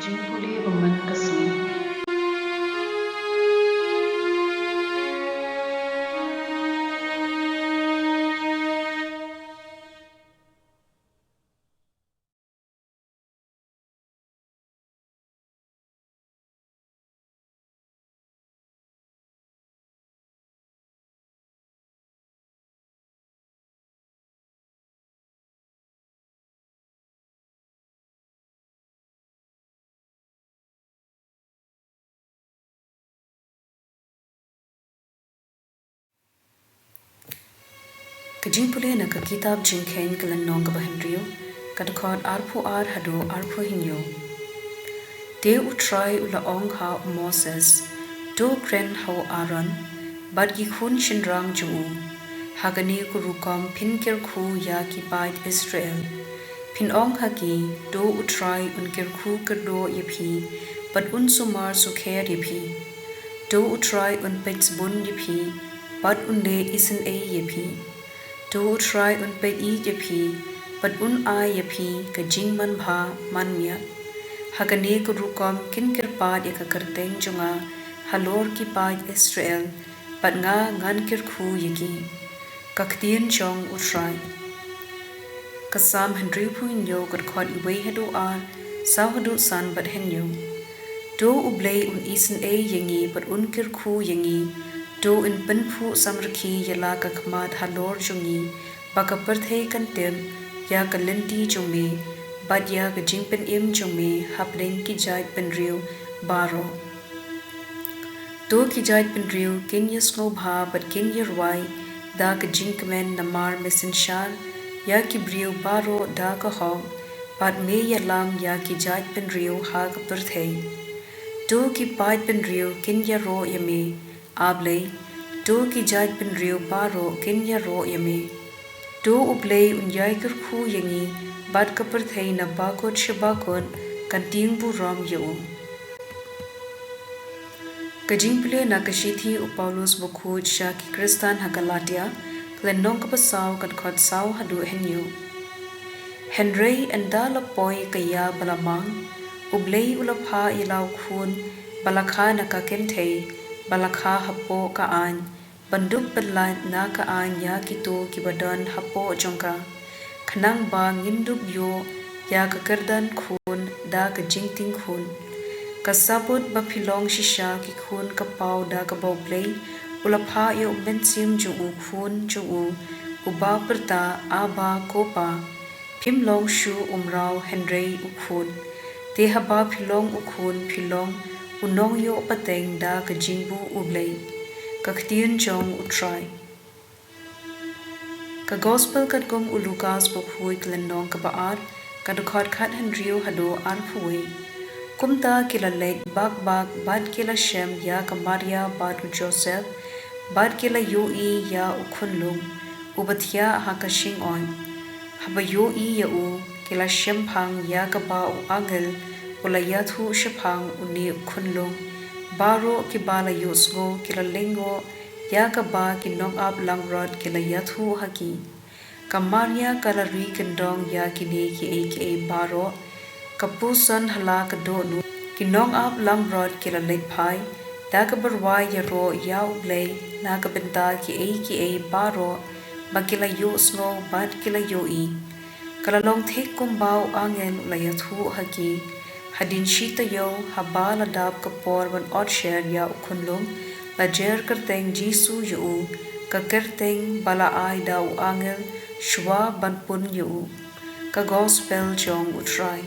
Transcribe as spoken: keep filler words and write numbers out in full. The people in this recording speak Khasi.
Jingpule ba man ka sngi. Ka jingpule na ka kitab Jingkheiñ ka lynnong kaba hynriew, ka dkhot arphew ar haduh arphew hynñiew. Te U Trai u la ong ha u Moses, to kren ha u Aaron bad ki khun shynrang jong u, ha kane ka rukom phin kyrkhu ïa ki paid Israel. Phin ong ha ki, to U Trai un kyrkhu kyrdoh ïa phi bad un sumar sukher ïa phi. To U Trai un peit sbun ïa phi bad un leh isynei ïa phi. To U Trai un peit ïeit ïa phi bad un ai ïa phi ka jingmanbha manmiat. Ha kane ka rukom kin kyrpad ïa ka kyrteng jong nga halor ki paid Israel, bad nga ngan kyrkhu ïa ki. Ka ktien jong U Trai. Ka Salm hynriewphew hynñiew, ka dkhot iwei haduh ar, saw haduh san bad hynñiew. To U Blei un isynei ïa ngi bad un kyrkhu ïa ngi. To un pynphuh samrkhie ïa la ka khmat halor jong ngi, ba ka pyrthei kan tip ïa ka lynti jong me bad ïa ka jingpynim jong me hapdeng ki jaid bynriew baroh. To ki jaid bynriew kin ïasngewbha bad kin ïarwai da ka jingkmen namar me synshar ïa ki briew baroh da ka hok, bad me ïalam ïa ki jaid bynriew ha ka pyrthei. To ki paid bynriew kin ïaroh ïa me, A Blei, to ki jaid bynriew baroh kin ïaroh ïa me. To U Blei un ïai kyrkhu ïa ngi, bad ka pyrthei na bakut sha bakut kan tieng burom ïa u. Ka jingpule na ka shithi u Paulus bakhuid sha ki Khristan ha Galatia, ka lynnong kaba saw, ka dkhot saw haduh hynñiew. Hynrei ynda la poi ka ïa ba la mang, U Blei u la phah ïa la u khun ba la kha na ka kynthei, ba la kha hapoh ka aiñ, ban dup pyllait na ka aiñ ïa kito kiba don hapoh jong ka, khnang ba ngin dup ïoh ïa ka kyrdan khun da ka jingtieng khun. Ka sabut ba phi long shisha ki khun ka paw da kaba U Blei u la phah ïa u Mynsiem jong u Khun jong u, uba pyrta, Abba, ko Pa. Phim long shuh u mraw hynrei u khun. Te haba phi long u khun, phi long u nongïoh pateng da ka jingbuh U Blei. Ka ktien jong U Trai. Ka Gospel katkum u Lukas bakhuid, ka lynnong kaba ar, ka dkhot khathynriew haduh arphew wei. Kumta ki la leit bak bak bad ki la shem ïa ka Maria bad u Joseph, bad ki la ïohi ïa u khunlung uba thiah ha ka shingoid. Haba ïohi ïa u, ki la shemphang ïa kaba u angel u la ïathuh shaphang une u khunlung. Baroh kiba la ïohsngew ki la lyngngoh ïa kaba ki nongap langbrot ki la ïathuh ha ki. Ka Maria ka la ri kyndong ïa kine kiei kiei baroh. Ka pyrshang ha la ka dohnud. Ki nongap langbrot ki la leit phai da kaba rwai ïaroh ïa U Blei na ka bynta kiei kiei baroh ba ki la ïohsngew bad ki la ïohi. Ka la long thik kumba u angel u la ïathuh ha ki. Hadien shi taïew haba la dap ka por ban ot sher ïa u khunlung, la jer kyrteng Jisu ïa u, ka kyrteng ba la ai da u angel shuwa ban pun ïa u. Ka Gospel jong U Trai.